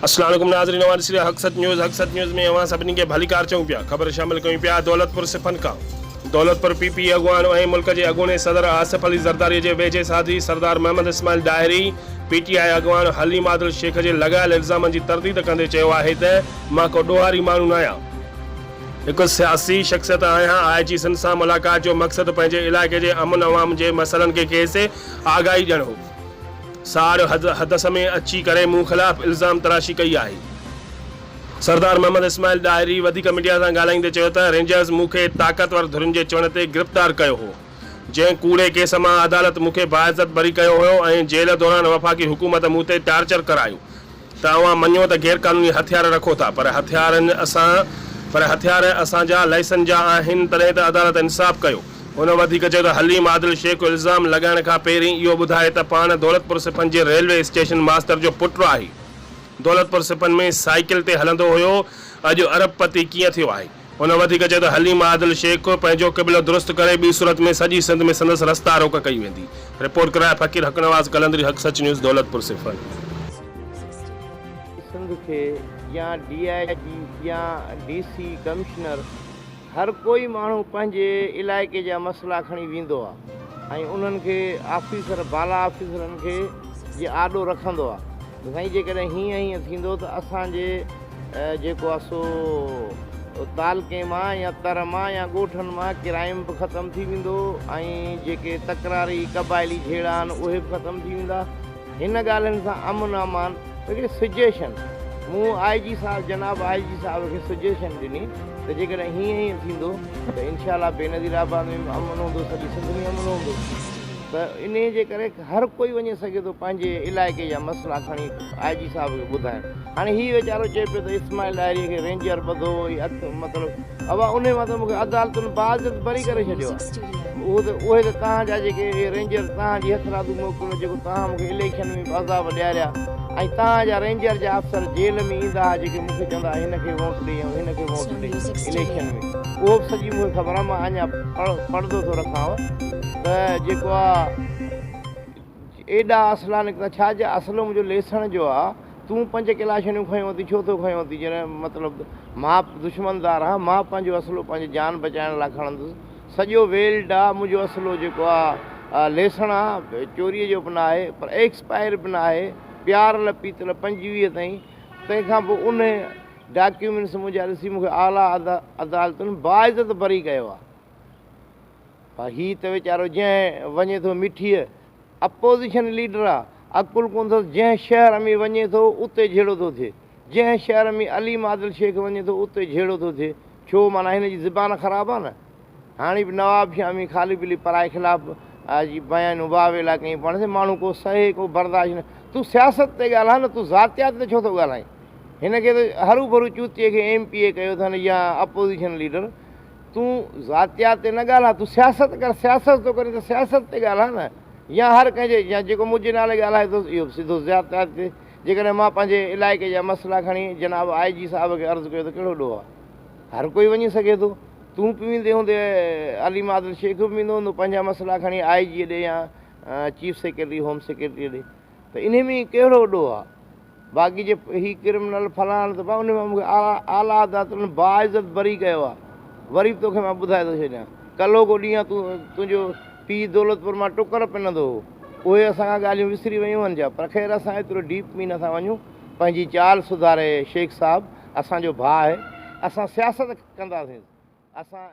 اسلام عليڪم ناظرين اوهان ڏسي رهيا حق سچ نيوز حق سچ نيوز ۾ اوهان سڀني کي ڀليڪار چئون پيا خبر شامل ڪيون پيا دولتپور صفن کان دولتپور پي پي اڳواڻ ۽ ملڪ جي اڳوڻي صدر آصف علي زرداري جي ويجهي ساٿي Sardar Muhammad Ismail Dahri P T I اڳواڻ حليم عادل شيخ جي لڳايل الزامن جي ترديد ڪندي چيو آهي ته مان ڪو ڏوهاري ماڻهو ناهيان هڪ سياسي شخصيت آهيان آء جي سنڌ سان ملاقات جو مقصد پنهنجي علائقي جي امن عوام جي مسئلن کي کيس آگاهي ڏيڻ هو. ساڙ حدس ۾ اچي ڪري مون خلاف الزام تراشي ڪئي آهي. سردار محمد اسماعيل ڏاهري وڌيڪ ميڊيا سان ڳالهائيندي چيو ته رينجرز مون کي طاقتور ڌرين جي چوڻ تي گرفتار ڪيو هو، جنهن ڪوڙي ڪيس مان عدالت مون کي باعزت بري ڪيو هيو ۽ جيل دوران وفاقي حڪومت مون تي ٽارچر ڪرايو ته اوهان مڃو ته غير قانوني هٿيار رکو ٿا پر هٿيارن اسان پر هٿيار اسان جا لائسن جا آهن تڏهن ته عدالت انصاف ڪيو. هن وڌيڪ چيو ته حليم عادل شيخ الزام لڳائڻ کان پهرين اهو ٻڌائي ته پاڻ دولتپور صفن جي ريلوي اسٽيشن ماستر جو پٽ آهي دولتپور صفن ۾ سائيڪل تي هلندو هيو اڄ ارب پتي ڪيئن ٿيو آهي. هن وڌيڪ چيو ته حليم عادل شيخ پنهنجو قبلو درست ڪري ٻي صورت ۾ سڄي سنڌ ۾ سندس رستا روڪ ڪئي ويندي. رپورٽ ڪرايا فقير حق نواز قلندري حق سچ نيوز دولتپور صفن. سنڌ کي يا ڊي I جي يا ڊي سي ڪمشنر هر ڪوئي ماڻهو پنهنجي علائقي جا مسئلا کڻي ويندو آ ۽ انهن کي آفيسر بالا آفيسرن کي جي آڏو رکندو آ ته سائين جيڪڏهن هيئن هيئن ٿيندو ته اسان جي جيڪو آ سو تعلقي مان يا تر مان يا ڳوٺن مان ڪرائيم به ختم ٿي ويندو ۽ جيڪي تڪراري قبائلي جهيڙا آهن اهي به ختم ٿي ويندا. هن ڳالهين سان امن امان هڪڙي سجيشن مون آء جي صاحب جناب آء جي صاحب کي سجيشن ڏني ته جيڪڏهن هيئن هيئن ٿيندو ته انشاء الله بينظير آباد ۾ به امن هوندو سڄي سنڌ ۾ امن هوندو ته انهي جي ڪري هر ڪوئي وڃي سگهي ٿو پنهنجي علائقي جا مسئلا کڻي آء جي صاحب کي ٻڌائڻ. هاڻي هي ويچارو چئي پيو ته اسماعيل ڏاهري کي رينجر ٻڌو هي اک مطلب ابا انهي مان ته مونکي عدالتن باعزت بري ڪري ڇڏيو آهي اهو ته اهي ته توهان جا جيڪي اهي رينجر توهان جي هٿرادو موڪليو جيڪو توهان مونکي اليڪشن ۾ به عذاب ڏياريا ۽ توهان جا رينجر جا افسر جيل ۾ ايندا ها جيڪي مونکي چوندا هن کي ووٽ ڏي ۽ هن کي ووٽ ڏي اليڪشن ۾ اهو به سڄي مونکي خبر آهي مان اڃا پڙدو ٿو رکانو ته جيڪو آ ايڏا اصلا نڪتا ڇا جي اصلو منهنجو ليسڻ جو آ تون پنج ڪلاشنيون کنيو اٿي ڇو ٿو کنيو اٿي جڏهن مطلب مان دشمن دار آ مان پنهنجو اصلو پنهنجي جان بچائڻ لاء کڻندس سڄو ويلڊ آ منهنجو اصلو جيڪو آ ليسڻ آ چوريء جو به نه آهي پر ايڪسپائر به نه آهي پيار لپيتل 25 تائين تنهن کان پوء ان ڊاڪيومينٽس منهنجا ڏسي مون کي اعليٰ عدالتن باعزت بري ڪيو آ. پر هي ته ويچارو جنهن وڃي ٿو مٺيء اپوزيشن ليڊر آ، عقل ڪونه اٿس، جنهن شهر ۾ وڃي ٿو اتي جهيڙو ٿو ٿئي، جنهن شهر ۾ عليم عادل شيخ وڃي ٿو اتي جهيڙو ٿو ٿئي، ڇو معنيٰ هن جي زبان خراب آ نه؟ هاڻي به نواب شاهه ۾ خالي پيلي پرائي خلاف جي بيان واويلا ڪيائين پاڻ سي ماڻهو ڪو سهي ڪو برداشت نه، تون سياست تي ڳالهاء نه تون ذاتيات تي ڇو ٿو ڳالهائين؟ هن کي ته هروڀرو چوتيء کي ايم پي اي ڪيو اٿن يا اپوزيشن ليڊر. تون ذاتيات تي نه ڳالهاء، تون سياست ڪر، سياست ٿو ڪرين ته سياست تي ڳالهاء نه، يا هر ڪنهن جي يا جيڪو منهنجي نالي ڳالهائي ٿو اهو به سڌو ذاتيات تي، جيڪڏهن مان پنهنجي علائقي جا مسئلا کڻي جناب آء جي صاحب کي عرض ڪيو ته ڪهڙو ڏوهه آهي، هر ڪوئي وڃي سگهي ٿو، تون به ويندي هوندي، عليم عادل شيخ به ويندو هوندو پنهنجا مسئلا کڻي آء جي ڏي يا چيف سيڪريٽري هوم سيڪريٽري ڏي ته انهي ۾ ڪهڙو ڏوهه آهي. باقي جي هي ڪرمنل فلاڻ ته ان مان مونکي اعليٰ عدالتن باعزت بري ڪيو آ وري به توکي مان ٻڌائي ٿو ڇڏيان ڪلهوڪو ڏينهن تون تنهنجو پيء دولتپور مان ٽڪر پنندو هو اهي اسان کان ڳالهيون وسري ويون هن جا پر خير اسان ايترو ڊيپ ۾ نٿا وڃون پنهنجي چال سڌاري شيخ صاحب اسان جو ڀاء آهي اسان سياست ڪنداسين اسان.